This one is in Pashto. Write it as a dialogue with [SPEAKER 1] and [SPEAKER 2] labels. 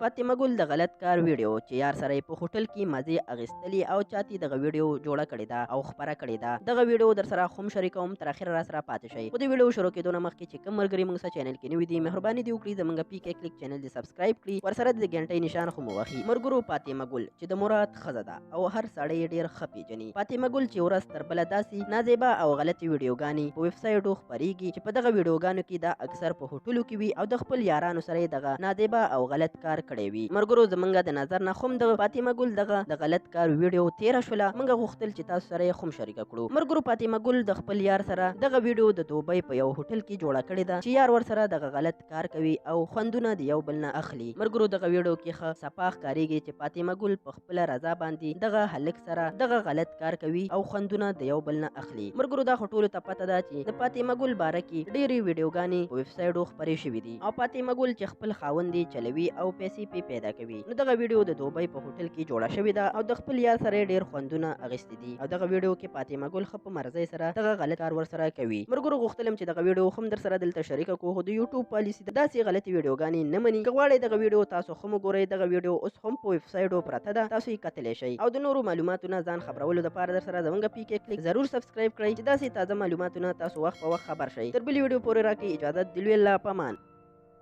[SPEAKER 1] فاطمه ګل د غلط کار ویډیو چې یار سره یې په هوټل کې مزې اغستلې او چاته دغه ویډیو جوړه کړې ده او خپره کړې ده، دغه ویډیو در سره هم شریکوم، تر اخره را سره پاتې شئ. خو د ویډیو شروع کېدو نه مخکې چې کوم ملګري موږ سره چینل کې نوي دي، مهرباني دې وکړي زموږ پی کې کلیک چینل دې سبسکرایب کړي، ورسره د ګنټۍ نشان خو مو وهي. مرګرو فاطمه ګل چې د مراد ښځه ده او هر سړی یې ډېر ښه پېژني، فاطمه ګل چې ورځ تر بله داسې نازیبا او غلطې ویډیوګانې په ویب سایټو خپرېږي چې په دغه ویډیوګانو کې دا اکثر په هوټلو کې وي او د خپل یارانو سره یې دغه نازیبا او غلط کار کړی وي. مرګرو زمونږ د نظر نه هم د فاطمه ګل دغه د غلط کار ویډیو تیره شوله، موږ غوښتل چې تاسو سره یې هم شریکه کړو. مرګرو فاطمه ګل د خپل یار سره دغه ویډیو د دوبۍ په یو هوټل کې جوړه کړې ده چې یار ورسره دغه غلط کار کوي او خوندونه د یو بل نه اخلي. مرګرو دغه ویډیو کې ښه صفا ښکارېږي چې فاطمه ګل په خپله رضا باندې دغه هلک سره دغه غلط کار کوي او خوندونه د یو بل نه اخلي. مرګرو دا خو ټولو ته پته ده چې د فاطمه ګل باره کې ډېرې ویډیوګانې په ویب سایټو خپرې شوې دي او فاطمه ګل چې خپل خاوند یې چلوي او پیسې پې پیدا کوي. نو دغه ویډیو د دوبۍ په هوټل کې جوړه شوې ده او د خپل یار سره یې ډېر خوندونه اخیستي دي او دغه ویډیو کې فاطمه ګل ښه په مرضۍ سره دغه غلط کار ورسره کوي. مرګرو غوښتلم چې دغه ویډیو هم در سره دلته شریکه کړو، خو د یوټیوب پالیسي داسې غلطې ویډیوګانې نه مني. که غواړئ دغه ویډیو تاسو هم وګورئ، دغه ویډیو اوس هم په ویب سایټو پرته ده، تاسو یې کتلی شئ. او د نورو معلوماتو نه ځان خبرولو دپاره در سره زموږ پی کې کلیک ضرور سبسکرایب کړئ چې داسې تازه معلوماتو نه تاسو وخت په وخت خبر شئ. تر بلې ویډیو پورې راکړئ اجازت، دلوی الله پامان.